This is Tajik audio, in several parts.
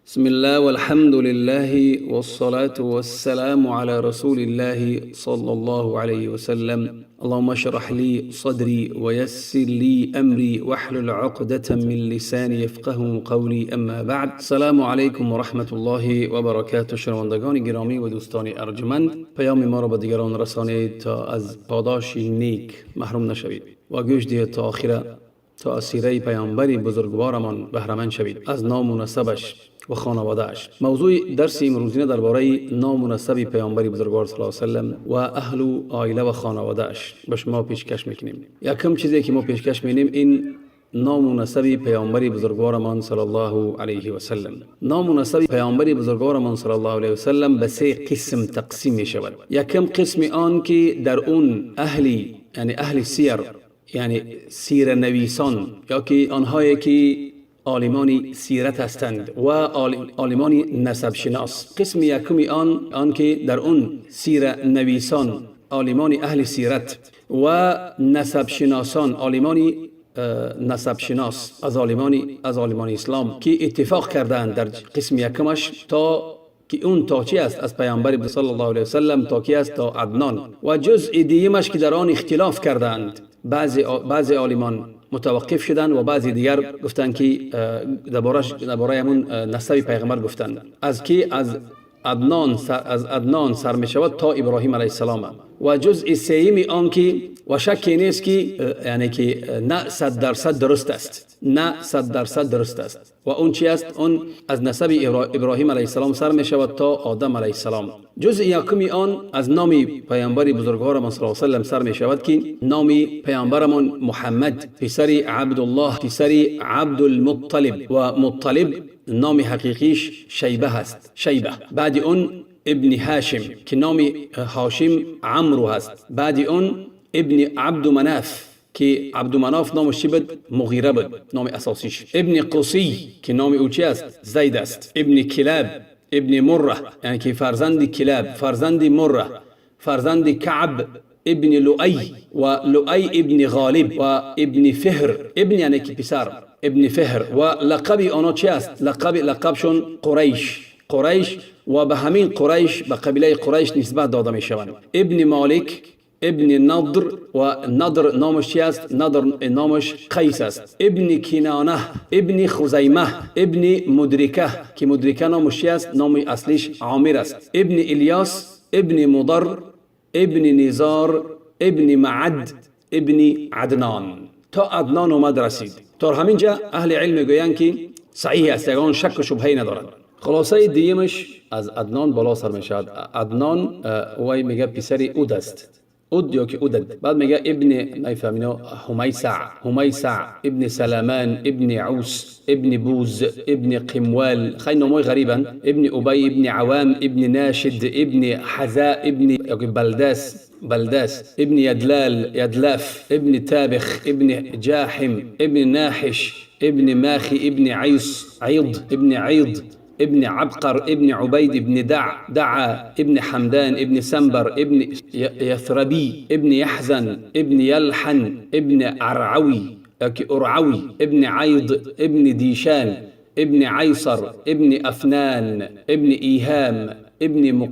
بسم الله والحمد لله والصلاة والسلام على رسول الله صلى الله عليه وسلم. اللهم اشرح لي صدري ويسر لي أمري واحلل عقدة من لساني يفقه قولي. أما بعد، السلام علیکم و رحمة الله و برکاته. شنوندگان گرامی و دوستان ارجمند، پیام ما را به دیگران رسانید تا از پاداش نیک محروم نشوید و گوش دهید تا آخره، تا از سیره پیامبری بزرگوارمان بهرهمند شوید، از نام و نسبش و خانواده‌اش. موضوع درس امروزینه درباره نام و نسب پیامبر بزرگوار صلی الله علیه وسلم و اهل و عائله و خانواده‌اش به شما پیشکش میکنیم. یکم چیزی که ما پیشکش میکنیم این نام و نسب پیامبر بزرگوارمان صلی الله علیه و سلم. نام و نسب پیامبر بزرگوارمان صلی الله علیه و سلم به سه قسم تقسیم می شود. یکم قسم آن که در اون اهلی، یعنی اهل سیر، یعنی سیر نویسان یا که آنهایی که عالمان سیرت هستند و عالمان نسب شناس. قسم یکمی آن که در اون سیر نویسان، عالمان اهل سیرت و نسب شناسان، عالمان نسب شناس از عالمان اسلام که اتفاق کردند در قسم یکمش تا که اون تا چی است؟ از پیامبر صلی الله علیه وسلم تا کی است؟ تا عدنان. و جزء دیمش که در آن اختلاف کردند، بعضی عالمان متوقف شدند و بعضی دیگر گفتند که درباره همون نسب پیغمبر گفتند از کی؟ از عدنان سر می شود تا ابراهیم علیه السلام. و جزء سیمی آن که و شکی نیست که یعنی که نه 100% درست است، نه 100% درست است. و اون چی است؟ اون از نسب ابراهیم علیه السلام سر می شود تا آدم علیه السلام. جزء یکمی آن از نام پیامبر بزرگوارمان صلی الله علیه وسلم سر می شود که نام پیامبرمان محمد، پسر عبدالله، پسر عبدالمطلب، و مطلب نام حقیقیش شیبه هست، شیبه. بعد اون ابن هاشم که نام هاشم عمرو هست. بعد اون ابن عبد مناف که عبد مناف نامش چی بود؟ مغیره بود نام اساسیش. ابن قصی که نام او چی است؟ زید است. ابن کلاب، ابن مره، یعنی که فرزند کلاب، فرزند مره، فرزند کعب، ابن لؤی و لؤی ابن غالب و ابن فهر. ابن یعنی که پسر، ابن فهر. و لقب آنها چی است؟ لقبشون قریش، قریش، و به همین قریش، به قبیله قریش نسبت داده می شوند. ابن مالک، ابن نضر، و نضر نامش چی است؟ نضر نامش قیس است. ابن کنانه، ابن خزیمه، ابن مدرکه که مدرکه نامش چی است؟ نام اصلیش عامر است. ابن الیاس، ابن مضر، ابن نزار، ابن معد، ابن عدنان. تا عدنان اومد رسید. تا همینجا اهل علم میگویند که صحیح است، یگان شک و شبهه ندارد. خلاصه دیمش از عدنان بالا سر میشود. عدنان وای میگه پسر اود است، اود یا که اودد. بعد میگه ابن نفهمینا همیسع، همیسع، ابن سلمان، ابن عوس، ابن بوز، ابن قموال، خیلی نامای غریبن، ابن ابی، ابن عوام، ابن ناشد، ابن حذاء، ابن بلداس، بلداس، ابن يدلال، يدلاف، ابن تابخ، ابن جاحم، ابن ناحش، ابن ماخي، ابن عيص، عيض، ابن عيض، ابن عبقر، ابن عبيد، ابن دع دعا، ابن حمدان، ابن سنبر، ابن يثربي، ابن يحزن، ابن يلحن، ابن عرعوي أرعوي، ابن عيض، ابن ديشان، ابن عيصر، ابن أفنان، ابن إيهام، ابن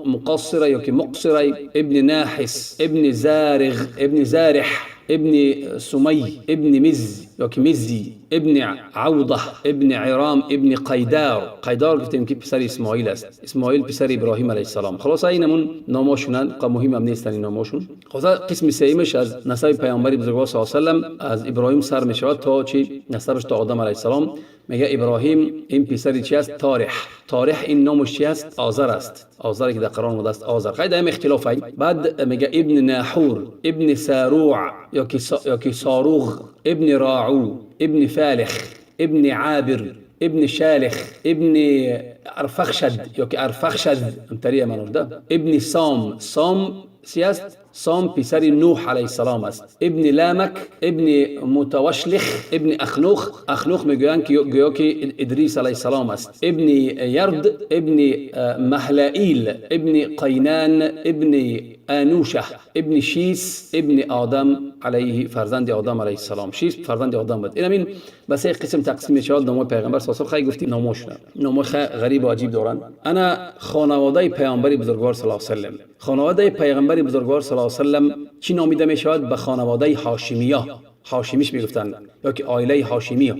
مقصرة يوكي مقصرة، ابن ناحس، ابن زارغ، ابن زارح، ابن سمي، ابن مز يوكي مزي، ابن عوضة، ابن عرام، ابن قیدار. قیدار گفتیم که پسر اسماعیل است، اسماعیل پسر ابراهیم علیه السلام. خلاص اینمون ناماشونن، مهم هم نیستن این ناماشون. خلاص قسم سیمش از نسب پیامبر بزرگوار صلی الله علیه و سلم از ابراهیم سر می شود تا چی؟ نسبش تا آدم علیه السلام. میگه ابراهیم این پسر چی است؟ تارح. تارح این نامش چی است؟ آزر است، آزر که در قرآن اومده است، آزر. خیلی هم اختلاف. بعد میگه ابن ناحور، ابن ساروع یا که ساروغ، ابن راعو، ابن فالخ، ابن عابر، ابن شالخ، ابن ارفخشد یا که ارفخشد، امتریه منوش ده، ابن سام. سام سی است؟ سام پسر نوح علیه السلام است. ابن لامک، ابن متوشلخ، ابن اخنوخ. اخنوخ میگویند که گویا که ادریس علیه السلام است. ابن یرد، ابن مهلائیل، ابن قینان، ابن آنوشه، ابن شیس، ابن آدم علیه، فرزند آدم علیه السلام. شیس فرزند آدم بود. این همین به سه قسم تقسیم میشود نام پیغمبر صلی الله علیه و آله. گفتیم نامشون نام غریب و عجیب دارند. انا خانواده پیامبر بزرگوار صلی الله علیه و سلم، خانواده پیغمبر بزرگوار صلی الله علیه و سلم چی نامیده میشود؟ به خانواده هاشمیه، هاشمیش میگفتند یا که عائله هاشمیه.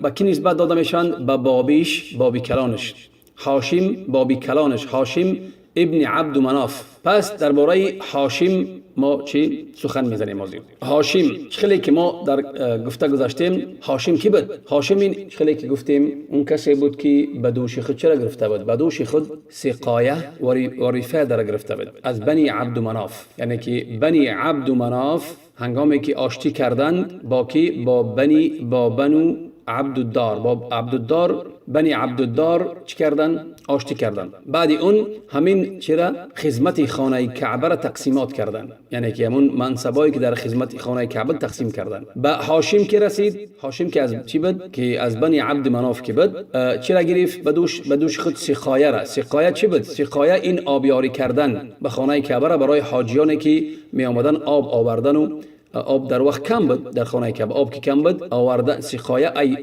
به کی نسبت داده میشوند؟ به بابیش، بابی کلانش هاشم، بابی کلانش هاشم ابن عبد مناف. پس درباره هاشم ما چی سخن میزنیم؟ از هاشم خیلی که ما در گفته گذاشتیم. هاشم کی بود؟ هاشم این خیلی که گفتیم اون کسی بود که به دوش خود چرا گرفته بود؟ به دوش خود سقایه و رفاده را گرفته بود از بنی عبد مناف. یعنی که بنی عبد مناف هنگامی که آشتی کردند با کی؟ با بنی، با بنو عبدالدار، با عبدالدار، بنی عبدالدار چی کردن؟ آشتی کردن. بعد اون همین چرا خدمت خانه کعبه را تقسیمات کردن، یعنی که همون منصبایی که در خدمت خانه کعبه تقسیم کردن. به هاشم که رسید، هاشم که از چی بود؟ که از بنی عبد مناف که بود، چرا گرفت به دوش خود؟ سقایه را. سقایه چی بود؟ سقایه این آبیاری کردن به خانه کعبه را برای حاجیانی که می آمدن، آب آوردن و آب در وقت کم بود در خانه کعبه، آب که کم بود آوردن. سقایه ای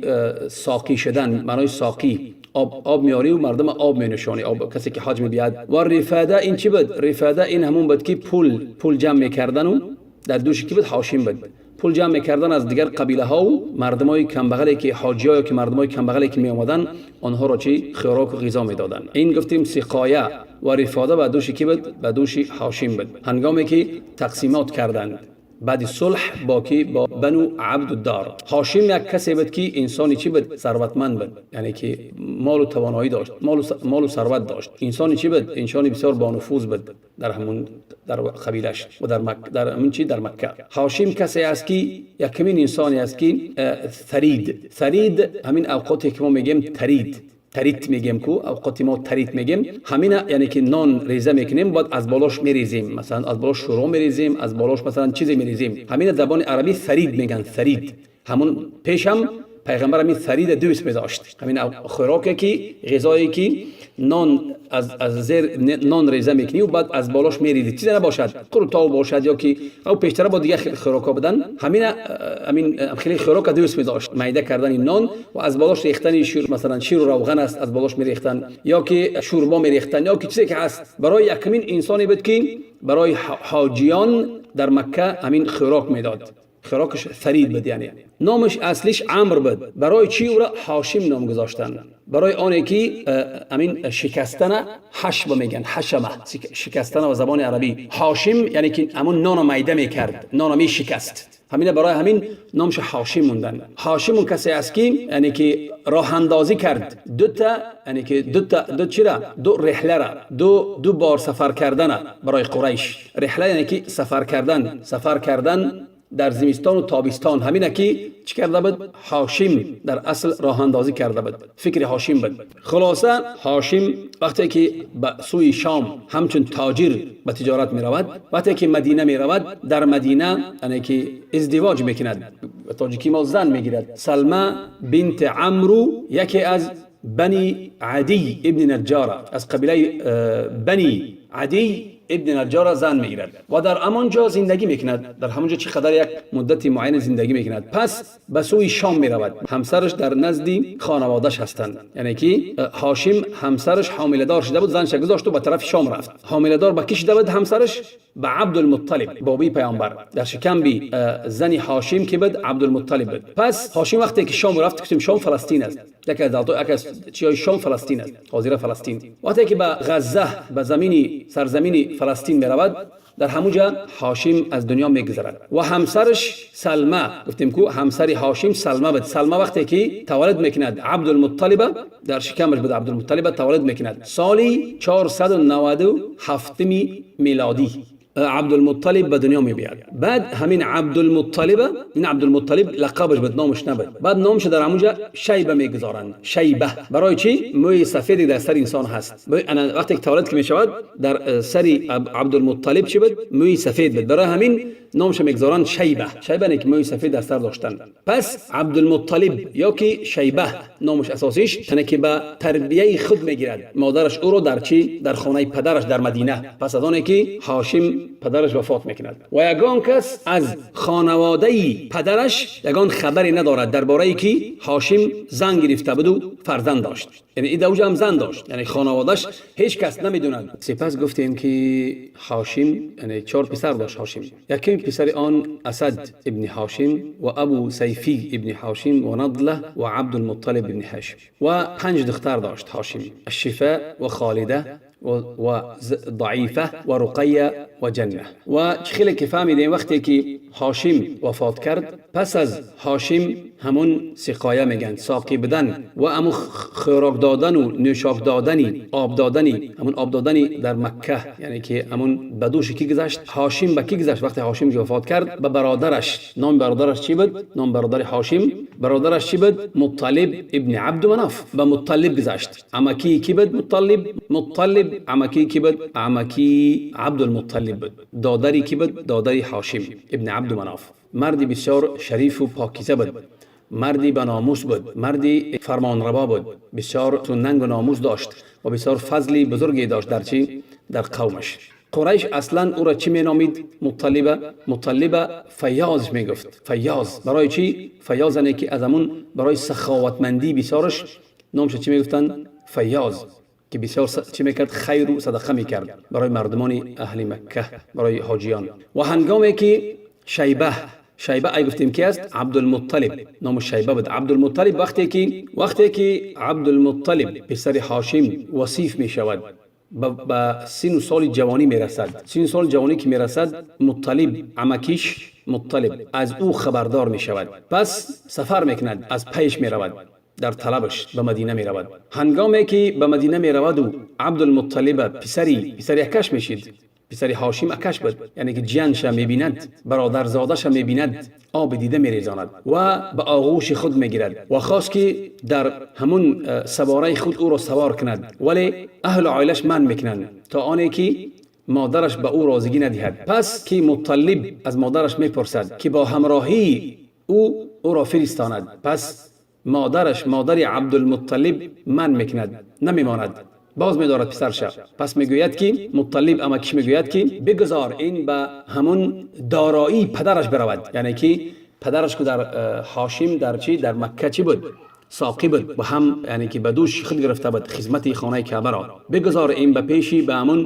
ساقی شدن، معنای ساقی، آب میاری و مردم آب می نشانی، آب کسی که حاج می بیاد. و رفاده این چی بود؟ رفاده این همون بود که پول جمع میکردن و در دوش کی بود؟ هاشم بود. پول جمع میکردن از دیگر قبیله ها و مردمای کمبغلی که حاجی ها که مردمای کمبغلی که می آمدن، آنها را چی خوراک و غذا میدادن. این گفتیم سقایه و رفاده به دوش کی بود؟ به دوش هاشم بود. هنگامی که تقسیمات کردند بعد صلح با کی؟ با بنو عبدالدار. هاشم یک کسی بود که انسانی چی بود؟ ثروتمند بود، یعنی که مال و توانایی داشت، مال و ثروت داشت. انسانی چی بود؟ انسانی بسیار با نفوذ بود در همون در قبیلش و در مک در همون چی در مکه. هاشم کسی است که یکمین انسانی است که ثرید، ثرید همین اوقاتی که ما میگیم ترید، تریت میگیم کو اوقات ما تریت میگیم، همین یعنی که نان ریزه میکنیم، بعد از بالاش میریزیم، مثلا از بالاش شوربا میریزیم، از بالاش مثلا چیزی میریزیم، همین زبان عربی ثرید میگن. ثرید همون پیشم پیغمبر همین ثرید دوست میداشت، همین خوراکی که غذایی که نان از زیر نان ریزه میکنی و بعد از بالاش میریزی، چیزی نباشد، قروتاب باشد یا که او پیشتر با دیگه خوراکا بدن، همین خیلی خوراک دوست میداشت. میده کردن نان و از بالاش ریختن شیر، مثلا شیر و روغن است، از بالاش میریختن یا که شوربا میریختن یا که چیزی که هست. برای یکمین انسانی بود که برای حاجیان در مکه همین خوراک میداد، خوراکش ثرید بود. یعنی نامش اصلیش عمرو بود. برای چی او را هاشم نام گذاشتن؟ برای آنه که همین شکستن حشم میگن، حشمه شکستن و زبان عربی هاشم یعنی که همون نان میده میکرد، نان می شکست، همین برای همین نامش هاشم موندن. هاشم اون کسی است که یعنی که راه اندازی کرد دو تا، یعنی که دو تا دو چرا دو رحله را، دو بار سفر کردن برای قریش. رحله یعنی که سفر کردن، سفر کردن در زمستان و تابستان. همینه که چی کرده بود؟ هاشم در اصل راه اندازی کرده بود، فکر هاشم بود. خلاصه هاشم وقتی که به سوی شام همچون تاجر به تجارت می رود، وقتی که مدینه می رود، در مدینه یعنی که ازدواج میکند، تاجیکی ما زن میگیرد، سلمہ بنت عمرو، یکی از بنی عدی ابن نجاره، از قبیله بنی عدی ابن نجار زن میگیرد و در همانجا زندگی میکند. در همانجا چقدر یک مدت معین زندگی میکند. پس به سوی شام میرود. همسرش در نزد خانوادش هستند، یعنی که هاشم همسرش حامله دار شده بود، زنش گذاشت و به طرف شام رفت. حامله دار به کی شده بود همسرش؟ به عبدالمطلب، بابی پیامبر. در شکم بی زن هاشم که بود؟ عبدالمطلب بود. پس هاشم وقتی که شام رفت، گفتیم شام فلسطین است، یک از چیای شام فلسطین است، حاضر فلسطین. وقتی که به غزه، به زمینی سرزمین فلسطین میرود، در همونجا هاشم از دنیا میگذرد و همسرش سلمه، گفتیم کو همسر هاشم سلمه بود. سلمه وقتی که تولد میکند عبدالمطلب، در شکمش بود عبدالمطلب تولد میکند، سالی 497 میلادی. Абдулмутталиб ба дунё мебияд. Баъд ҳамин Абдулмутталиба, ин Абдулмутталиб лақабаш буд, номаш набуд. Баъд номаша дар ҳамунҷа Шайба мегузоранд. Шайба барои чӣ? Мӯи сафеде дар сари инсон ҳаст. Вақте ки таваллуд ки мешавад, дар сари Абдулмутталиб чӣ буд? Мӯи сафед буд. Барои ҳамин номаша мегузоранд Шайба. Шайба не ки мӯи сафед дар сар доштанд. Пас Абдулмутталиб ё ки Шайба номаш асосиш, яъне ки ба тарбияи худ мегирад модараш ӯро дар чӣ? Дар хонаи падараш дар Мадина, пас аз оне ки Ҳошим падараш вафот мекунад. Ва ягон кас аз хонаводаи падараш ягон хабаре надорад дар борае ки Ҳошим зан гирифта буду фарзанд дошт. Яъне и давҷа ҳам зан дошт, яъне хонаводаш ҳеҷ кас намедонад. Сипас гуфтем ки Ҳошим, яъне чор писар дошт Ҳошим. Якум писари он Асад ибни Ҳошим ва Абу Сайфӣ ибни Ҳошим ва Надла ва Абдулмутталиб ибни Ҳашим. Ва панҷ духтар дошт Ҳошим: Ашшифа ва Холида ва Заифа ва Руқая ва Ҷанна. Ва чӣ хеле ки фаҳмидем, вақте ки Ҳошим вафот кард, пас аз Ҳошим ҳамун сиқоя мегӯянд, соқӣ будан ва ҳамун хӯрок додану нӯшок додани, об додани, ҳамун об додани дар Макка, яъне ки ҳамун ба дӯши кӣ гузашт? Ҳошим ба кӣ гузашт? Вақте Ҳошим вафот кард, ба бародараш. Номи бародараш чӣ буд? Номи бародари Ҳошим, бародараш чӣ буд? Мутталиб ибни Абдуманаф. Ба Мутталиб гузашт. Амакии кӣ буд Мутталиб? Мутталиб амакии кӣ буд? Амакии Абдулмутталиб буд. Додари кӣ буд? Додари Ҳошим ибни Абдуманаф. Марди бисёр шарифу покиза буд, марди ба номус буд, марди фармонраво буд, бисёр нангу номус дошт ва бисёр фазли бузурге дошт дар чӣ? Дар қавмаш. Қурайш аслан ӯро чӣ меномид Мутталиба? Мутталиба Файёз мегуфт. Файёз барои чӣ? Файёз ане ки аз ҳамун барои саховатмандии бисёраш номаша чӣ мегуфтанд? Файёз, ки бисёр чӣ мекард? Хайру садақа мекард барои мардумони аҳли Макка, барои ҳоҷиён. Ва ҳангоме ки Шайба, Шайба ай гуфтем ки аст? Абдулмутталиб ному Шайба буд. Абдулмутталиб вақте ки Абдулмутталиб писари Ҳошим васиф мешавад, ба сину соли ҷавонӣ мерасад, сину соли ҷавонӣ ки мерасад, Мутталиб, амакиш Мутталиб аз ӯ хабардор мешавад. Пас сафар мекунад, аз пайш меравад, дар талабаш ба Мадина меравад. Ҳангоме ки ба Мадина мераваду Абдулмутталиба, писари акаш мешид, писари Ҳошим акаш буд, яъне ки ҷиянша мебинад, бародарзодаша мебинад, оби дида мерезонад ва ба оғӯши худ мегирад ва хост ки дар ҳамун савораи худ ӯро савор кунад, вале аҳлу оилаш манъ мекунанд, то оне ки модараш ба ӯ розигӣ надиҳад. Пас ки Мутталиб аз модараш мепурсад ки бо ҳамроҳии ӯ ӯро фиристонад, пас модараш, модари Абдулмутталиб, манъ мекунад, намемонад, боз медорад писарша. Пас мегӯяд ки Мутталиб амакиш мегӯяд ки бигузор ин ба ҳамун дороии падараш биравад, яъне ки падараш ку дар Ҳошим дар чӣ, дар Макка чӣ буд? Соқӣ буд ва ҳам яъне ки ба дӯши худ гирифта буд хизмати хонаи Каъбаро. Бигузор ин ба пеши, ба ҳамун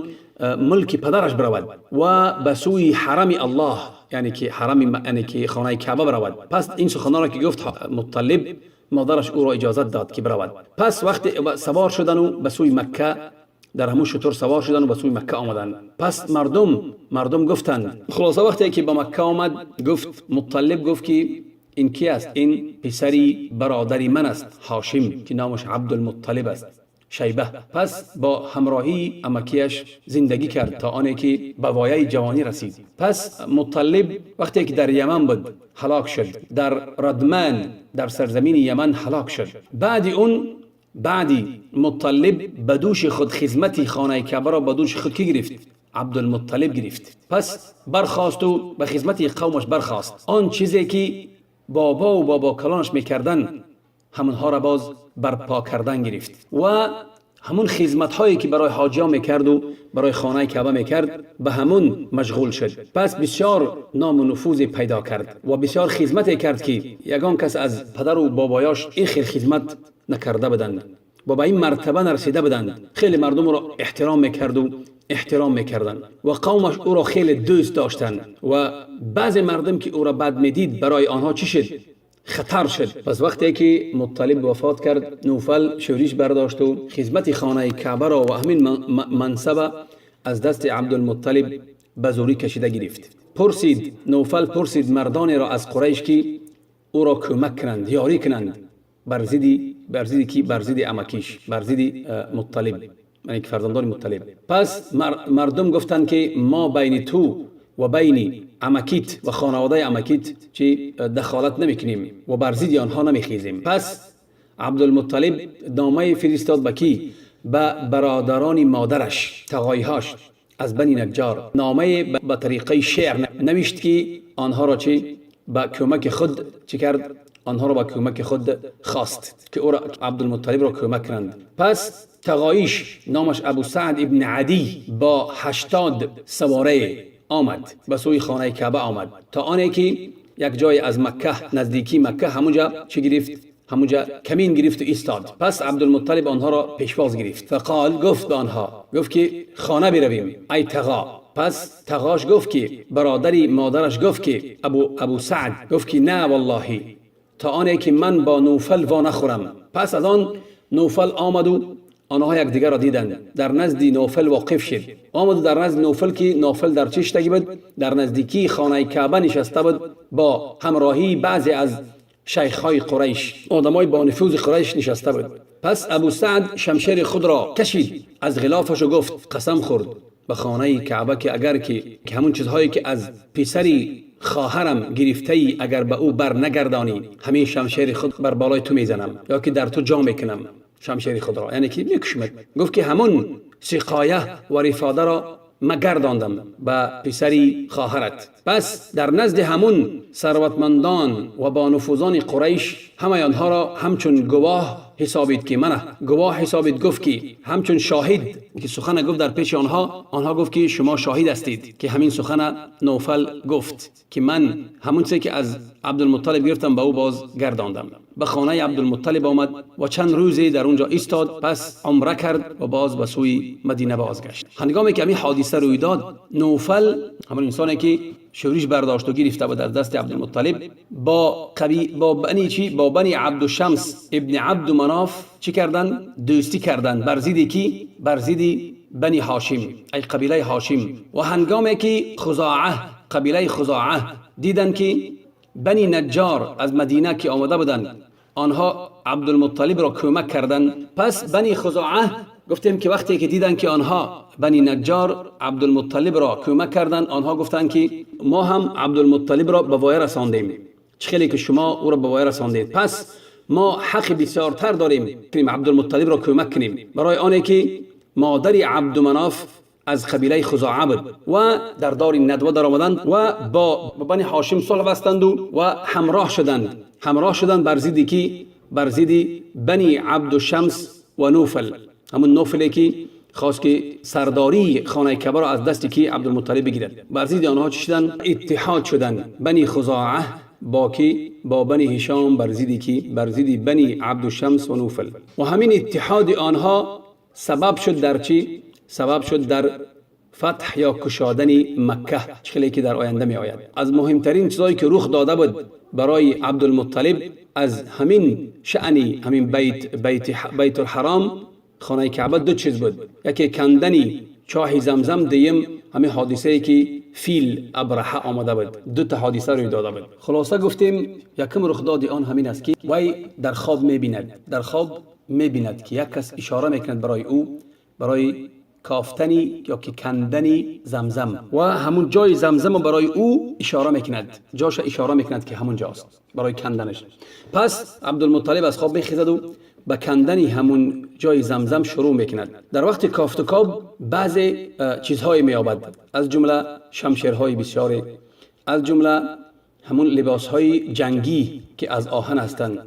мулки падараш биравад ва ба сӯи ҳарами Аллоҳ, яъне ки ҳарами, яъне ки хонаи Каъба биравад. Пас ин суханонро ки гуфт Мутталиб, модараш ӯро иҷозат дод ки биравад. Пас вақте савор шудану ба сӯи Макка, дар ҳамун шутур савор шудану ба сӯи Макка омаданд, пас мардум гуфтанд, хулоса, вақте ки ба Макка омад, гуфт Мутталиб, гуфт ки ин ки аст? Ин писари бародари ман аст Ҳошим, ки номаш Абдулмутталиб аст, Шайба. Пас бо ҳамроҳии амакияш зиндагӣ кард то оне ки ба вояи ҷавонӣ расид. Пас Мутталиб вақте ки дар Яман буд, ҳалок шуд, дар Радман, дар сарзамини Яман ҳалок шуд. Баъди он, баъди Мутталиб, ба дӯши худ хизмати хонаи Каъбаро ба дӯши худ кӣ гирифт? Абдулмутталиб гирифт. Пас бархосту ба хизмати қавмаш бархост. Он чизе ки бобову бобокалонаш мекарданд, ҳамонҳоро боз барпо кардан гирифт ва ҳамун хизматҳое ки барои ҳоҷиён мекарду барои хонаи Каъба мекард, ба ҳамун машғул шуд. Пас бисёр ному нуфузе пайдо кард ва бисёр хизмате кард ки ягон кас аз падару бобоёш ин хел хизмат накарда буданд ва ба ин мартаба нарасида буданд. Хеле мардумро эҳтиром мекарду эҳтиром мекарданд ва қавмаш ӯро хеле дӯст доштанд. Ва баъзе мардум ки ӯро бад медид, барои онҳо чӣ шуд? Хатар шуд. Пас вақте ки Мутталиб вафот кард, Нуфал шӯриш бардошту хизмати хонаи Каъбаро ва ҳамин мансаба аз дасти Абдулмутталиб ба зӯрӣ кашида гирифт. Пурсид, Нуфал пурсид мардонеро аз Қурайш ки ӯро кӯмак кунанд, ёрӣ кунанд бар зидди ки? Бар зидди амакиш, бар зидди Мутталиб. یعنی که فرزندان مطلب. پس مردم گفتند که ما بین تو و بین عمکیت و خانواده عمکیت چی دخالت نمیکنیم و بر ضد آنها نمیخیزیم. پس عبدالمطلب نامه فرستاد به کی؟ به برادران مادرش، تغاییهاش از بنی نجار. نامه به طریقه شعر نوشت که آنها را چی به کمک خود چی کرد؟ آنها را به کمک خود خواست که او را عبدالمطلب را کمک کنند. پس تغاییش نامش ابو سعد ابن عدی با 80 سواره آمد به سوی خانه کعبه آمد تا آنی که یک جای از مکه، نزدیکی مکه، همونجا چی گرفت؟ همونجا کمین گرفت و ایستاد. پس عبدالمطلب آنها را پیشواز گرفت. فقال، گفت به آنها، گفت که خانه برویم ای تغا. پس تغاش گفت که برادری مادرش گفت که ابو سعد گفت که نه والله تا آنی که من با نوفل وا نخورم. پس از آن نوفل آمد و آنها یکدیگر را دیدند. در نزد نوفل واقف شد. آمد در نزد نوفل که نوفل در چه شتگی بود؟ در نزدیکی خانه کعبه نشسته بود با همراهی بعضی از شیخ های قریش، آدمای با نفوذ قریش نشسته بود. پس ابو سعد شمشیر خود را کشید از غلافش و گفت، قسم خورد به خانه کعبه که اگر که همون چیزهایی که از پسری خواهرم گرفته ای اگر به او بر نگردانی، همین شمشیر خود بر بالای تو میزنم یا که در تو جا میکنم شمشیر خود را، یعنی که میکشمت. گفت که همون سقایه و رفاده را ما گرداندم به پسری خواهرت. پس در نزد همون ثروتمندان و با نفوذان قریش همه آنها را همچون گواه حسابید که منه گواه حسابید. گفت که همچون شاهد که سخن گفت در پیش آنها، آنها گفت که شما شاهد هستید که همین سخن نوفل گفت که من همون چیزی که از عبدالمطلب گرفتم به او باز گرداندم. به خانه عبدالمطلب آمد و چند روزی در اونجا ایستاد. پس عمره کرد و باز به سوی مدینه بازگشت. هنگامی که همین حادثه روی داد، نوفل، همون انسانی که شورش برداشت و گرفته بود از دست عبدالمطلب، با بنی چی؟ با بنی عبدالشمس ابن عبد مناف چی کردن؟ دوستی کردن بر ضد کی؟ بر ضد بنی هاشم، ای قبیله هاشم. و هنگامی که خزاعه، قبیله خزاعه دیدن که بنی نجار از مدینه که آمده بودند، آنها عبدالمطلب را کمک کردند، پس بنی خزاعه گفتیم که وقتی که دیدن که آنها بنی نجار عبدالمطلب را کمک کردند، آنها گفتند که ما هم عبدالمطلب را به وایه رساندیم، چه خیلی که شما او را به وایه رساندید، پس ما حق بسیارتر داریم که عبدالمطلب را کمک کنیم، برای آنی که مادر عبدمناف از قبیله خزاعه بود. و در دار ندوه در آمدند و با بنی هاشم صلح بستند و همراه شدند، همراه شدند بر ضد کی؟ بر ضد بنی عبدالشمس و نوفل، همون نوفلی که خواست که سرداری خانه کعبه را از دست کی؟ عبدالمطلب بگیرد. بر ضد آنها چی شدن؟ اتحاد شدن بنی خزاعه با کی؟ با بنی هشام بر ضد کی؟ بر ضد بنی عبدالشمس و نوفل. و همین اتحاد آنها سبب شد در چی؟ سبب شد در فتح یا کشادن مکه، چه که در آینده می آید. از مهمترین چیزایی که رخ داده بود برای عبدالمطلب از همین شأنی همین بیت الحرام، خانه کعبه، دو چیز بود: یکی کندنی چاه زمزم، دیم همین حادثه ای که فیل ابرهه آمده بود. دو تا حادثه روی داده بود. خلاصه گفتیم یکم رخداد آن همین است که وی در خواب میبیند، در خواب میبیند که یک کس اشاره میکند برای او برای کافتنی یا که کندنی زمزم و همون جای زمزم برای او اشاره میکند، جاش اشاره میکند که همون جاست برای کندنش. پس عبدالمطلب از خواب میخیزد و به کندنی همون جای زمزم شروع میکند. در وقت کافت و کاب بعض چیزهای میابد، از جمله شمشیرهای بسیار، از جمله همون لباس های جنگی که از آهن هستند،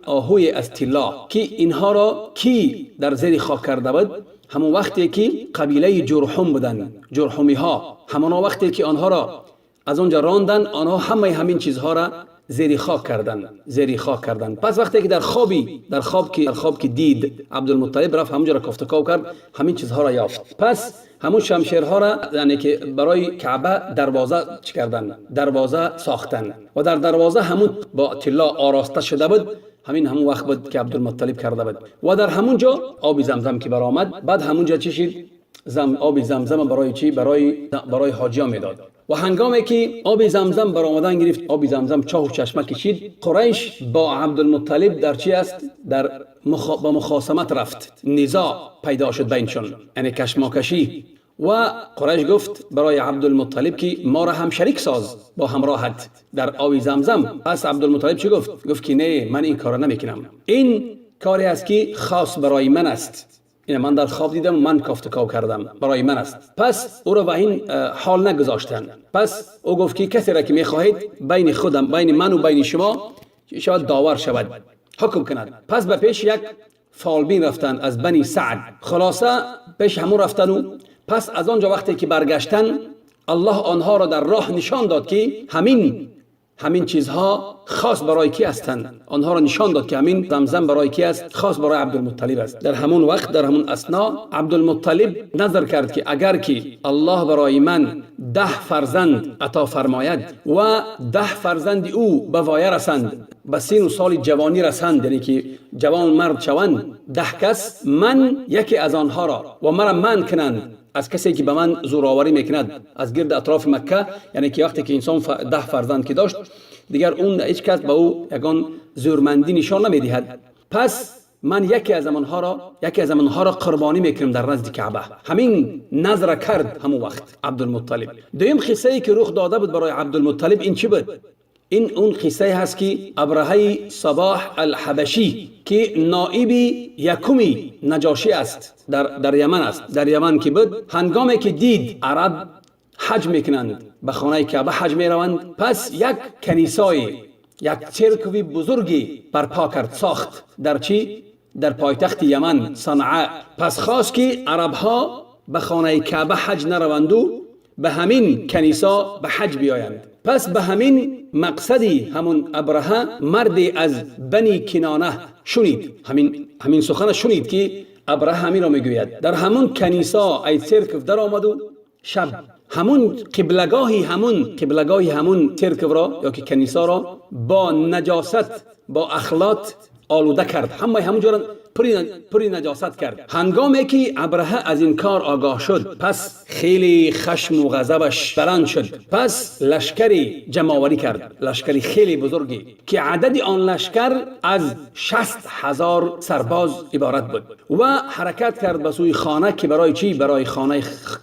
آهوی از طلا، که اینها را کی در زیر خاک کرده بود؟ همون وقتی که قبیله جرحم بودند، جرحمی ها. همان وقتی که آنها را از آنجا راندن، آنها همه همین چیزها را زیر خاک کردن، زیر خاک کردن. پس وقتی که در خواب که دید عبدالمطلب، رفت همونجا را کافت کاو کرد، همین چیزها را یافت. پس همون شمشیرها را یعنی که برای کعبه دروازه چی کردن؟ دروازه ساختن و در دروازه همون با طلا آراسته شده بود. همین همون وقت بود که عبدالمطلب کرده بود و در همون جا آب زمزم که برآمد، بعد همونجا چی شد؟ آب زمزم برای چی؟ برای حاجیان میداد. و هنگامی که آب زمزم برآمدن گرفت، آب زمزم چاه و چشمه کشید، قریش با عبدالمطلب در چی است؟ در به مخاصمت رفت، نزاع پیدا شد بینشون، یعنی کشماکشی. و قریش گفت برای عبدالمطلب که ما را هم شریک ساز با همراهت در آب زمزم. پس عبدالمطلب چی گفت؟ گفت که نه، من این کار نمیکنم، این کاری است که خاص برای من است، این من در خواب دیدم، من کافت کاو کردم، برای من است. پس او را به این حال نگذاشتن. پس او گفت که کسی را که میخواهید بین خودم، بین من و بین شما شاید داور شود، حکم کند. پس به پیش یک فالبین رفتن از بنی سعد. خلاصه پیش همون رفتن و پس از آنجا وقتی که برگشتن، الله آنها را در راه نشان داد که همین چیزها خاص برای کی هستند. آنها را نشان داد که همین زمزم برای کی است، خاص برای عبدالمطلب است. در همون وقت، در همون اثنا، عبدالمطلب نظر کرد که اگر که الله برای من 10 فرزند عطا فرماید و 10 فرزند او به وایه رسند، به سن و سال جوانی رسند، یعنی که جوان مرد شوند 10 کس، من یکی از آنها را و مرا من کنند از کسی که به من زورآوری میکند از گرد اطراف مکه. یعنی که وقتی که انسان 10 فرزند که داشت، دیگر اون هیچ کس به او یگان زورمندی نشان نمیدهد. پس من یکی از آنها را قربانی میکنم در نزد کعبه. همین نظر کرد همون وقت عبدالمطلب. دویم قصه ای که رخ داده بود برای عبدالمطلب این چی بود؟ این اون قصه هست که ابرهه صباح الحبشی که نائب یکمی نجاشی است، در یمن است، در یمن که بود، هنگامی که دید عرب حج میکنند، به خانه کعبه حج میروند، پس یک کنیسای، یک چرکوی بزرگی برپا کرد، ساخت در چی؟ در پایتخت یمن، صنعاء. پس خواست که عربها به خانه کعبه حج نروند و به همین کنیسا به حج بیایند. پس به همین مقصدی همون ابرهه مردی از بنی کنانه شنید، همین سخن شنید که ابرهه همین را میگوید. در همون کنیسا ای چرکو در آمد و شب همون قبلگاهی همون چرکو را یا که کنیسا را با نجاست، با اخلاط آلوده کرد، همه همونجا را پری نجاست کرد. هنگامی که ابرهه از این کار آگاه شد، پس خیلی خشم و غضبش بلند شد. پس لشکری جمع‌آوری کرد، لشکری خیلی بزرگی که عدد آن لشکر از 60,000 سرباز عبارت بود و حرکت کرد به سوی خانه که برای چی؟ برای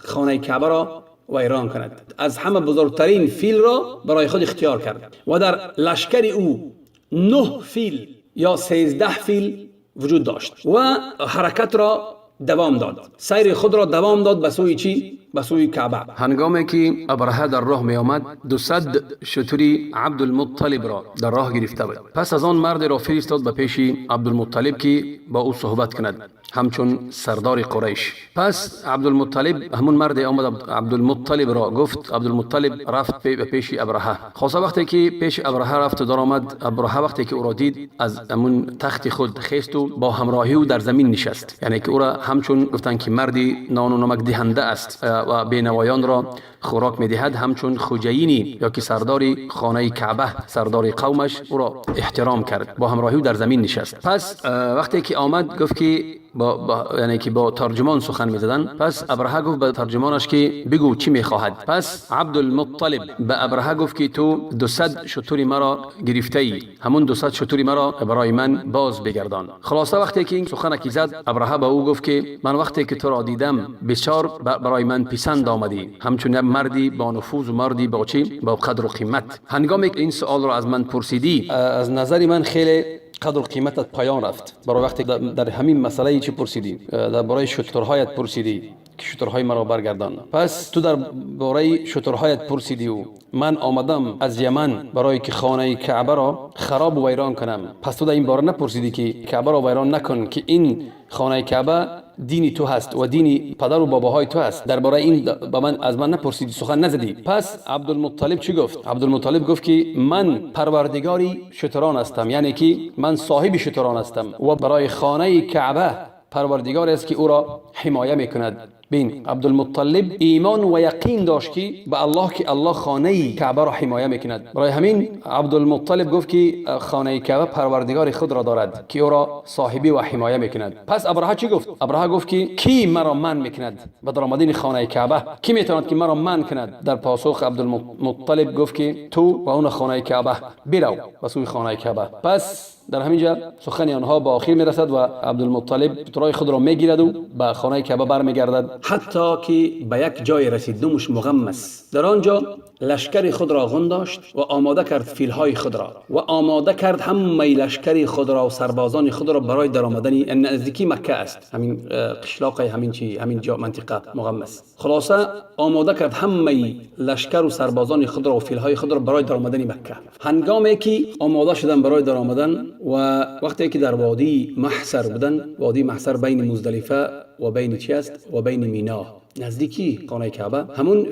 خانه کعبه را ویران کند. از همه بزرگترین فیل را برای خود اختیار کرد و در لشکر او 9 فیل یا 13 فیل وجود داشت و حرکت را دوام داد، سیر خود را دوام داد به سوی چی؟ به سوی کعبه. هنگامی که ابرهه در راه می آمد، 200 شتری عبدالمطلب را در راه گرفته بود. پس از آن مرد را فرستاد به پیش عبدالمطلب که با او صحبت کند، همچون سردار قریش. پس عبدالمطلب، همون مرد آمد، عبدالمطلب را گفت. عبدالمطلب رفت به پیش ابرهه. خاصه وقتی که پیش ابرهه رفت و در آمد، ابرهه وقتی که او را دید از همون تخت خود خیست و با همراهی او در زمین نشست. یعنی که او را همچون گفتن که مردی نان و نمک دهنده است و بینوایان را خوراک میدهد، همچون خوجینی یا که سردار خانه کعبه، سردار قومش، او را احترام کرد، با همراهی او در زمین نشست. پس وقتی که آمد گفت که با یعنی که با ترجمان سخن میزدن. پس ابرهه گفت به ترجمانش که بگو چی میخواهد. پس عبدالمطلب به ابرهه گفت که تو 200 شتر مرا گرفته ای، همون 200 شتر مرا برای من باز بگردان. خلاصه وقتی که این سخن که زد، ابرهه به او گفت که من وقتی که تو را دیدم بسیار برای من پسند آمدی، همچون مردی با نفوذ و مردی با چی؟ با قدر و قیمت. هنگامی که این سوال را از من پرسیدی، از نظر من خیلی قدر و قیمتت پایان رفت. برای وقتی در همین مسئله چی پرسیدی، درباره شترهایت پرسیدی که شترهای مرا برگردان. پس تو در باره شترهایت پرسیدی و من آمدم از یمن برای که خانه کعبه را خراب و ویران کنم. پس تو در این باره نپرسیدی که کعبه را ویران نکن که این خانه کعبه دینی تو هست و دینی پدر و باباهای تو هست. درباره این با من از من نپرسیدی، سخن نزدی. پس عبدالمطلب چی گفت؟ عبدالمطلب گفت که من پروردگاری شتران هستم، یعنی که من صاحب شتران هستم و برای خانه کعبه پروردگار است که او را حمایه میکند. بین عبدالمطلب ایمان و یقین داشت که به الله که الله خانه کعبه را حمایه میکند. برای همین عبدالمطلب گفت که خانه کعبه پروردگار خود را دارد که او را صاحبی و حمایه میکند. پس ابرهه چی گفت؟ ابرهه گفت که کی مرا من میکند به درآمدن خانه کعبه؟ کی میتواند که مرا من کند؟ در پاسخ عبدالمطلب گفت که تو و اون خانه کعبه برو به سوی خانه کعبه. پس در همینجا سخن آنها به آخر میرسد و عبدالمطلب رای خود را میگیرد و به خانه کعبه برمیگردد حتی که به یک جای رسید نومش مغمس. در آنجا لشکر خود را غن داشت و آماده کرد فیلهای خود را و آماده کرد همه لشکر خود را و سربازان خود را برای درآمدن نزدیکی مکه است، همین قشلاق، همین چی، همین جا منطقه مغمس. خلاصه آماده کرد همه لشکر و سربازان خود را و فیلهای خود را برای درآمدن مکه. هنگامی که آماده شدن برای درآمدن و وقتی که در وادی محصر بودن، وادی محصر بین مزدلفه و بین چی است؟ و بین مینا، نزدیکی خانه کعبه، همون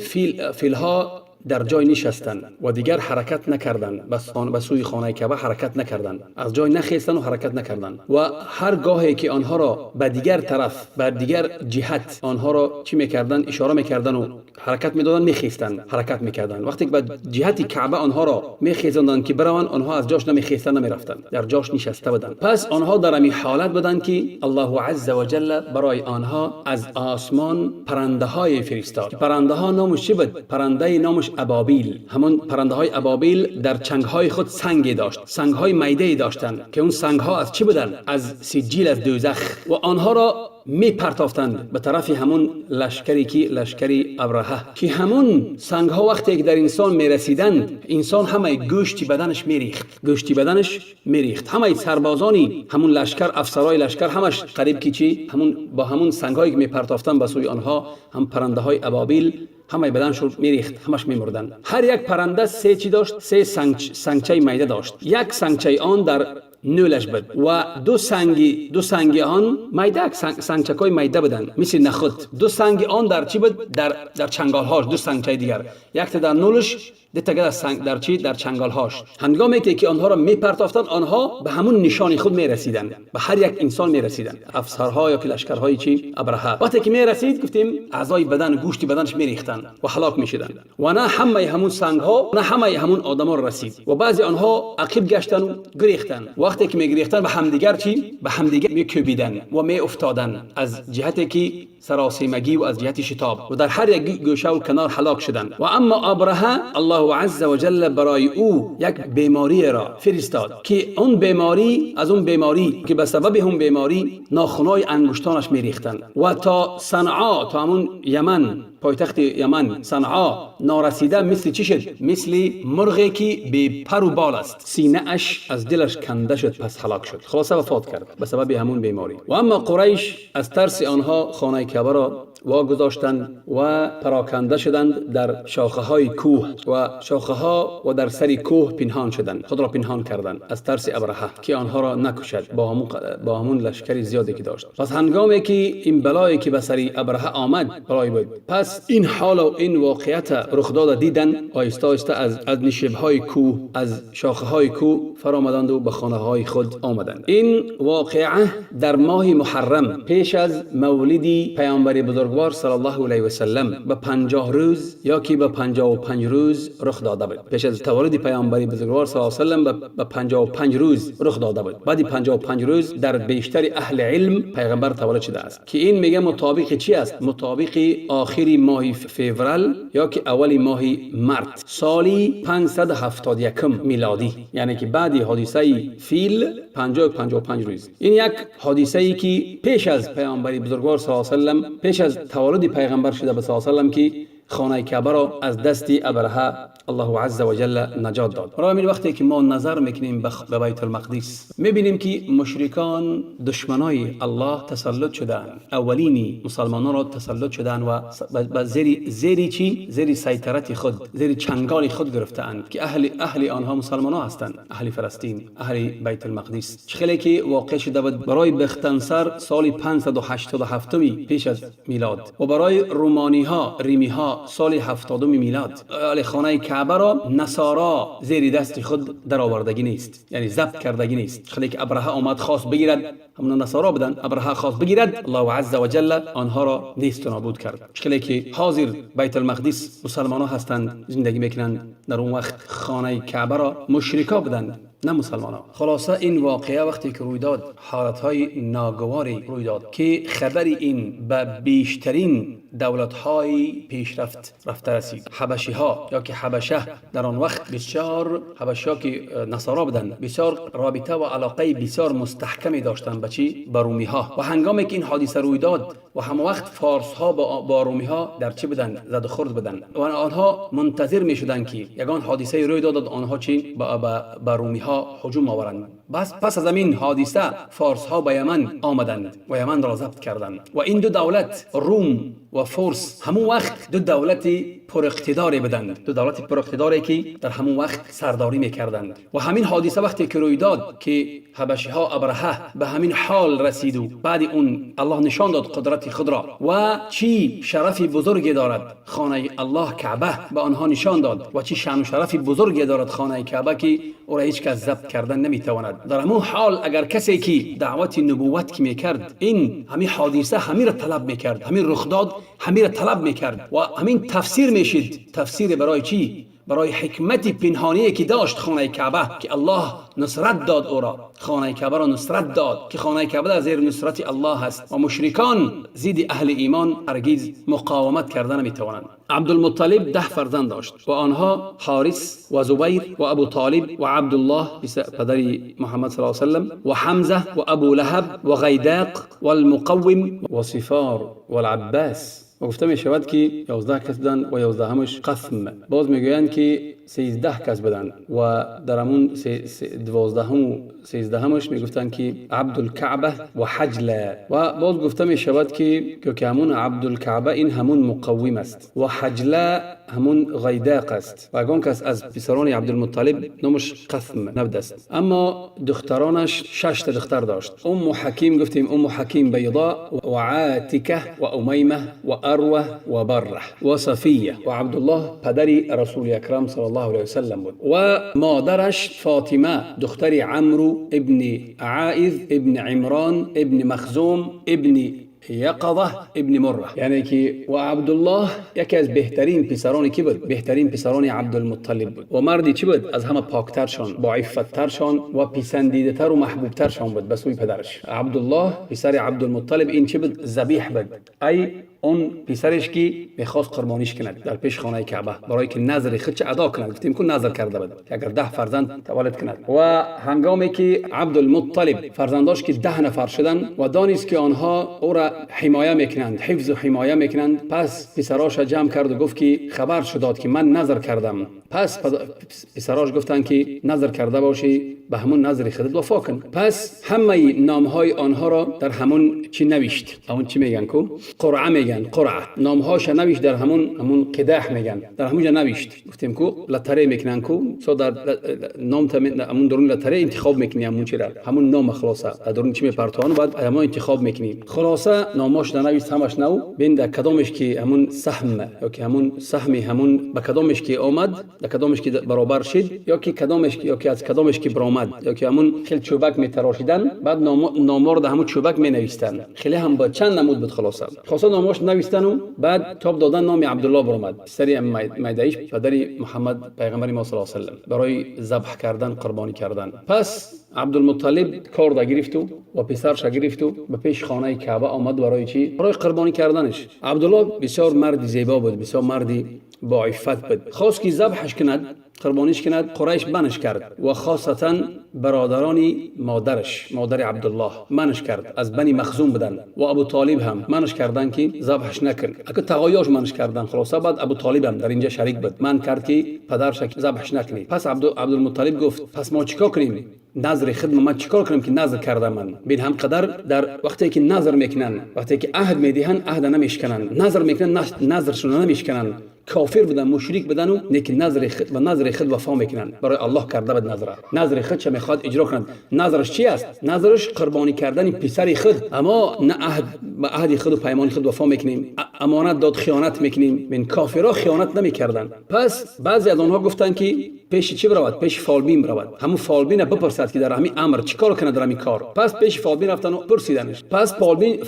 فیلها در جای نشستند و دیگر حرکت نکردند، به سوی خانه کعبه حرکت نکردند، از جای نخیستند و حرکت نکردند و هر گاهی که آنها را به دیگر طرف، به دیگر جهت آنها را چی میکردند؟ اشاره میکردند و حرکت میدادند، میخیستند، حرکت میکردند. وقتی که به جهت کعبه آنها را میخیزاندند که بروند، آنها از جاش نمیخیستند، نمیرفتند، در جاش نشسته بودند. پس آنها در همین حالت بودند که الله عز وجل برای آنها از آسمان پرنده های فرستاد. پرنده ها نامش چی بود؟ پرنده نامش ابابیل. همون پرنده های ابابیل در چنگ های خود سنگی داشت، سنگ های میده داشتند که اون سنگ ها از چی بودند؟ از سجیل، از دوزخ، و آنها را می پرتافتند به طرف همون لشکری که لشکری ابرهه، که همون سنگ ها وقتی که در انسان می رسیدند، انسان همه گوشتی بدنش می ریخت، گوشتی بدنش می ریخت. همه سربازانی همون لشکر، افسرای لشکر همش قریب که چی؟ همون با همون سنگ هایی که می پرتافتند به سوی آنها، هم پرنده های ابابیل همه بدنش میریخت، همش میمردن. هر یک پرنده سه چی داشت؟ سه سنگچه میده داشت. یک سنگچه آن در نولش بود و دو سنگی آن میده، سنگچکای میده بودن مثل نخود. دو سنگ آن در چی بود؟ در چنگالهاش. دو سنگچه دیگر، یک تا در نولش، دو تا در سنگ در چی؟ در چنگالهاش. هنگامی که آنها را میپرتافتند، آنها به همون نشان خود میرسیدند، به هر یک انسان میرسیدند، افسرها یا که لشکرهای چی؟ ابرهه. وقتی که میرسید، گفتیم اعضای بدن، گوشتی بدنش میریختند و هلاک میشدند. و نه همه همون سنگ ها، نه همه همون آدما رسید و بعضی آنها عقب گشتن و گریختن. وقتی که میگریختن به همدیگر چی؟ به همدیگر میکوبیدن و می افتادن از جهتی که سراسیمگی و از جهت شتاب، و در هر یک گوشه و کنار هلاک شدند. و اما ابرهه، الله عز وجل برای او یک بیماری را فرستاد که اون بیماری، از اون بیماری که به سبب اون بیماری ناخنای انگشتانش میریختند و تا صنعا، تا همون یمن، پایتخت یمن صنعا نارسیده، مثل چی شد؟ مثل مرغی که بی پر و بال است، سینه اش از دلش کنده شد، پس هلاک شد، خلاصه وفات کرد به سبب همون بیماری. و اما قریش از ترس آنها خانه کعبه را واگذاشتند و پراکنده شدند در شاخه های کوه و شاخه ها و در سر کوه پنهان شدند، خود را پنهان کردند از ترس ابرهه که آنها را نکشد با همون لشکر زیادی که داشت. پس هنگامی که این بلایی که به سر ابرهه آمد بلایی بود، پس این حال و این واقعیت رخ داده دیدن، آهسته آهسته از نشیب های کوه، از شاخه های کوه فرآمدند و به خانه های خود آمدند. این واقعه در ماه محرم پیش از مولد پیامبر بزرگوار صلی الله علیه و سلم به 50 روز یا که به 55 روز رخ داده بود. پیش از تولد پیامبر بزرگوار صلی الله علیه و سلم به 55 روز رخ داده بود. بعد 55 روز در بیشتر اهل علم پیغمبر تولد شده است که این میگه مطابق چی است؟ مطابق آخری ماه فوریه یا که اول ماه مارت سالی 571 میلادی، یعنی که بعد حادثه فیل 55 روز. این یک حادثه ای که پیش از پیامبر بزرگوار صلی الله علیه و سلم، پیش از تولد پیغمبر شده به صلی الله علیه و سلم که خانه کعبه را از دست ابرهه الله عز وجل نجات داد. برای همین وقتی که ما نظر میکنیم به بیت المقدس، میبینیم که مشرکان، دشمنای الله تسلط شدن، اولینی مسلمانان را تسلط شدن و به زیر چی؟ زیر سیطرت خود، زیر چنگال خود گرفتند که اهل آنها مسلمان هستند، اهل فلسطین، اهل بیت المقدس. خیلی که واقع شده بود برای بختنصر سال 587 پیش از میلاد و برای رومانی ها، ریمی ها تا سال 70 میلاد خانه کعبه را نصارا زیر دست خود درآوردگی نیست، یعنی ضبط کردگی نیست. خیلی که ابرهه آمد خواست بگیرد، همون نصارا بودن، ابرهه خواست بگیرد، الله عز و جل آنها را نیست و نابود کرد. خیلی که حاضر بیت المقدس مسلمان ها هستند زندگی میکنند، در اون وقت خانه کعبه را مشرکا بودند نه مسلمان ها. خلاصه این واقعه وقتی که روی داد، حالت های ناگواری روی داد که خبر این به بیشترین دولت های پیشرفت رفته رسید. حبشی ها یا که حبشه در آن وقت بسیار، حبشی ها که نصارا بودند، بسیار رابطه و علاقه بسیار مستحکمی داشتند به چی؟ به رومی ها. و هنگامی که این حادثه روی داد و هم وقت فارس ها با رومی ها در چی بودند؟ زد و خورد بودند و آنها منتظر می شدند که یگان حادثه روی داد آنها چی؟ با رومی ها هجوم آورند. بس پس از این حادثه فارس ها به یمن آمدند و یمن را ضبط کردند و این دو دولت روم و فارس همون وقت دو دولت پراقتداری بودند، دو دولت پراقتداری که در همون وقت سرداری میکردند. و همین حادثه وقتی که روی داد که حبشی ها ابرهه به همین حال رسید و بعد اون الله نشان داد قدرت خود را و چی شرف بزرگی دارد خانه الله کعبه، به آنها نشان داد و چی شان و شرف بزرگی دارد خانه کعبه که او را هیچ کس ضبط کردن نمیتواند. در همون حال اگر کسی که دعوت نبوت که میکرد، این همین حادثه همین را طلب میکرد، همین رخداد همین را طلب میکرد و همین تفسیر میشید. تفسیر برای چی؟ برای حکمت پنهانی که داشت خانه کعبه که الله نصرت داد او را، خانه کعبه را نصرت داد که خانه کعبه در زیر نصرت الله است و مشرکان ضد اهل ایمان هرگز مقاومت کردن نمیتوانند. عبدالمطلب 10 فرزند داشت و آنها حارث و زبیر و ابو طالب و عبدالله پدر محمد صلی الله علیه و سلم و حمزه و ابو لهب و غیداق و المقوم و صفار و العباس. و گفته می شود که 11 کس بودند و 11همش قسم. باز میگویند که 13 کس بودند و در همون 12 و 13همش میگفتند که عبدالکعبه و حجله. و باز گفته می شود که همون عبدالکعبه این همون مقوم است و حجله همون غیداق است و اگه کس از پسران عبدالمطلب نامش قسم نبوده است. اما دخترانش 6 تا دختر داشت. ام حکیم گفتیم، ام حکیم بیضاء و عاتکه و امیمه و اروه و بره و صفیه. و عبدالله پدر رسول اکرم صلی الله علیه وسلم بود و مادرش فاطمه دختر عمرو ابن عائذ ابن عمران ابن مخزوم ابن یقظه ابن مره. یعنی که و عبدالله یکی از بهترین پسران کی بود؟ بهترین پسران عبدالمطلب بود و مردی چی بود؟ از همه پاکترشان، با عفتترشان و پسندیده‌تر و محبوبترشان بود به سوی پدرش. عبدالله پسر عبدالمطلب این چی بود؟ ذبیح بود، ای اون پسرش که میخواست قربانیش کند در پیش خانه کعبه برای که نذر خودش ادا کند. گفتیم که نذر کرده بود که اگر 10 فرزند تولد کند. و هنگامی که عبدالمطلب فرزنداش که 10 نفر شدن و دانست که آنها او را حمایه میکنند، حفظ و حمایه میکنند، پس پسراش جمع کرد و گفت که خبر شد که من نذر کردم. پس پسراش گفتند که نذر کرده باشی به همون نذر خودت وفا کن. پس همه نامهای آنها را در همون چی نوشت، همون چی میگن کو قرعه میگن، قرعه نامهاش نوشت در همون قداح میگن، در همونجا نوشت. گفتیم کو لاتری میکنن کو سو در نام همون درون لاتری انتخاب میکنی، همون چی را همون نام خلاصه در درون چی میپرتون بعد همون انتخاب میکنی. خلاصه ناماش نوشت همش نو بین در کدامش که همون سهم یا که همون سهمی همون به کدامش که آمد، در کدامش که برابر شد یا که کدامش یا که از کدامش که برآمد یا که همون خیلی چوبک میتراشیدن بعد نامار در همون چوبک مینویستن. خیلی هم با چند نمود بود. خلاصه ناماش نویستن و بعد تاب دادن نام عبدالله برآمد، پسر میدایش پدر محمد پیغمبر ما صلی الله علیه و سلم برای ذبح کردن قربانی کردن. پس عبدالمطلب کارد گرفت و پسرش گرفت و به پیش خانه کعبه آمد برای چی؟ برای قربانی کردنش. عبدالله بسیار مرد زیبا بود، بسیار مردی با عفت بود. خواست که ذبحش کند، قربانیش کند، قریش منش کرد و خاصتا برادران مادرش، مادر عبدالله منش کرد، از بنی مخزوم بودن و ابو طالب هم منش کردن که ذبحش نکن. اگه تغایاش منش کردن. خلاصه بعد ابو طالب هم در اینجا شریک بود، من کرد که پدرش ذبحش نکنی. پس عبدالمطلب گفت پس ما چیکار کنیم؟ نذر خود من چیکار کنم که نذر کردم من؟ بین هم قدر در وقتی که نذر میکنن، وقتی که عهد میدهن عهد نمیشکنن، نذر میکنن نذرشون نمیشکنن. کافر بودن، مشرک بودن و لیکن نذر خود و نذر خود وفا میکنن. برای الله کرده بود نذر، نذر خود چه میخواد اجرا کنند. نذرش چی است؟ نذرش قربانی کردن پسر خود. اما نه عهد به عهد خود و پیمان خود وفا میکنیم، амонат дод, хиёнат мекунем. Мин кофирҳо хиёнат намекарданд. Пас баъзе аз онҳо гуфтанд, ки пеши чӣ биравад? Пеши фолбин биравад, ҳамун фолбина бипурсад, ки дар ҳамин амр чӣ кор кунад, дар ҳамин кор. Пас пеши фолбин рафтану пурсиданаш. Пас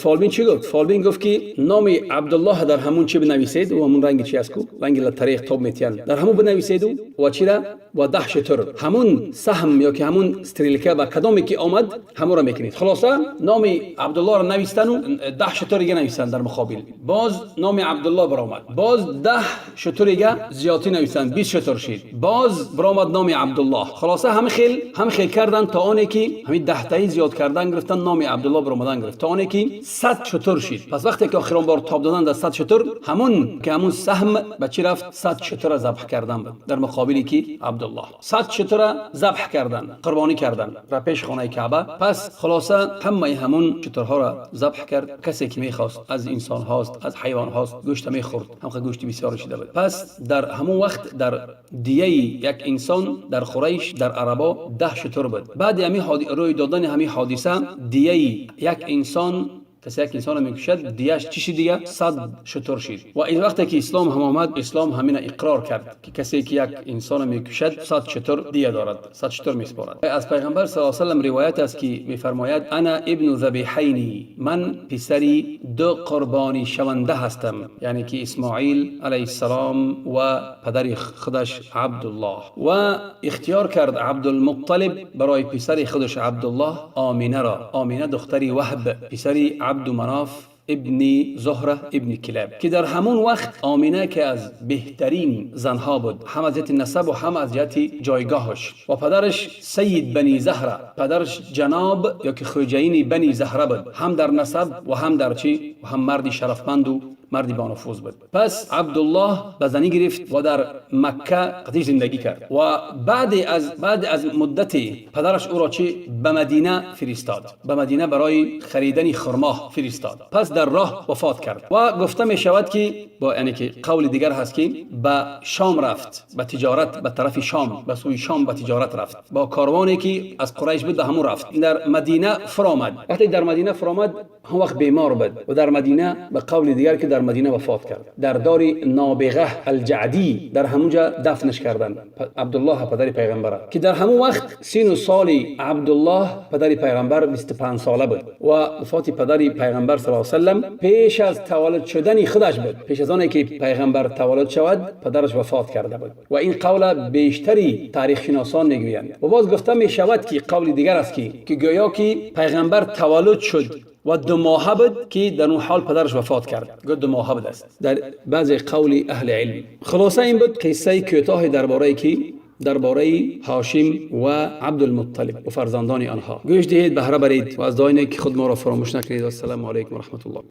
фолбин чӣ гуфт? Фолбин гуфт, ки номи Абдуллоҳ дар ҳамун чӣ бинависед, ӯ ҳамун ранги чи аст ку, ранги лотерея тоб метиҳанд, дар ҳамун бинависеду ва чира ва 10 шутур, ҳамун саҳм ё ки ҳамун стрелка ба кадоме ки омад, ҳамонро мекунед. Хулоса, номи Абдуллоҳро навистану 10 шутурига нависанд дар муқобил. Боз номи Абдуллоҳ баромад, боз 10 шутурига зиёдтӣ нависанд, 20 шутур шид, боз баромад номи Абдуллоҳ. Хулоса, ҳамин хел кардан, то оне ки ҳамин даҳтаи зиёд кардан гирифтан, номи Абдуллоҳ баромадан гирифт, то оне ки 100 шутур шид. Пас вақте ки охирон бор тоб додан дар 100 шутур, ҳамун ки ҳамун саҳм ба чӣ рафт? 100 шутура забҳ кардан буд дар муқобили ки Абдуллоҳ. 100 шутура забҳ кардан, қурбонӣ кардан дар пеши хонаи Каъба. Пас хулоса, ҳамаи ҳамун шутурҳоро забҳ кард. Касе ки мехост, аз инсонҳост, аз ҳайвонҳост, гӯшта мехӯрд, ҳамқа гӯшти бисёр шида буд. Пас дар ҳамун вақт дар дияи як инсон дар Қурайш, дар арабо 10 шутур буд. Баъди ҳамин рӯй додани ҳамин ҳодиса, дияи як инсон, касе як инсонро мекушад, дияш чӣ шид? Дига 100 шутур шид. Ва ин вақте ки ислом ҳам омад, ислом ҳамина иқрор кард, ки касе ки як инсонро мекушад, 100 шутур дия дорад, 100 шутур месупорад. Аз пайғамбар с салам ривоят аст, ки мефармояд: أنا ابن ذبيحين, ман писари ду қурбонӣ шаванда ҳастам, яъне ки Исмоил алайҳиссалом ва падари худаш Абдуллоҳ. Ва ихтиёр кард Абдулмутталиб барои писари худаш Абдуллоҳ Оминаро. Омина духтари Ваҳб, писари Абду Маноф ибни Зуҳра ибни Килаб, ки дар ҳамон вақт Омина, ки аз беҳтарин занҳо буд, ҳам аз ҷиҳати насабу ҳам аз ҷиҳати ҷойгоҳаш, ва падараш сайид Бани Заҳра, падараш ҷаноб ё ки хӯҷаини Бани Заҳра буд, ҳам дар насаб ва ҳам дар чӣ, ва ҳам марди шарафманду марди бонуфуз буд. Пас Абдуллоҳ ба занӣ гирифт ва дар Макка қатиш зиндагӣ кард. Ва баъде аз муддате падараш ӯро чӣ, ба Мадина фиристод, ба Мадина барои харидани хурмо фиристод. Пас дар роҳ вафот кард. Ва гуфта мешавад, ки бо яъне ки қавли дигар ҳаст, ки ба Шом рафт ба тиҷорат, ба тарафи Шом, ба сӯи Шом ба тиҷорат рафт бо корвоне, ки аз Қурайш буд, ба ҳамун рафт. Дар Мадина фуромад. Вақте дар Мадина фуромад, ҳамон вақт бемор буд ва дар Мадина, ба қавли дигар, ки дар Мадина вафот кард, дар дори Нобиға Алҷаъдӣ, дар ҳамунҷа дафнаш карданд Абдуллоҳ, падари пайғамбара, ки дар ҳамон вақт сину соли Абдуллоҳ, падари пайғамбар, 25 сола буд. Ва вафоти падари пайғамбар с салам пеш аз таваллуд шудани худаш буд. Пеш аз оне ки пайғамбар таваллуд шавад, падараш вафот карда буд. Ва ин қавла бештари таърихшиносон мегӯянд. Ва боз гуфта мешавад, ки қавли дигар аст, ки гӯё ки пайғамбар таваллуд шуд ва 2 моҳа буд, ки дар он ҳол падараш вафот кард. Гӯ 2 моҳа буд аст дар баъзе қавли аҳли илм. Хулоса, ин буд қиссаи кӯтоҳе дар бораи ки дар бораи Ҳошим ва Абдулмутталиб ва фарзандони онҳо. Гӯш диҳед, баҳра баред ва аз дуоине ки худ моро фаромӯш накунед. Ассалому алайкум ва раҳматуллоҳ.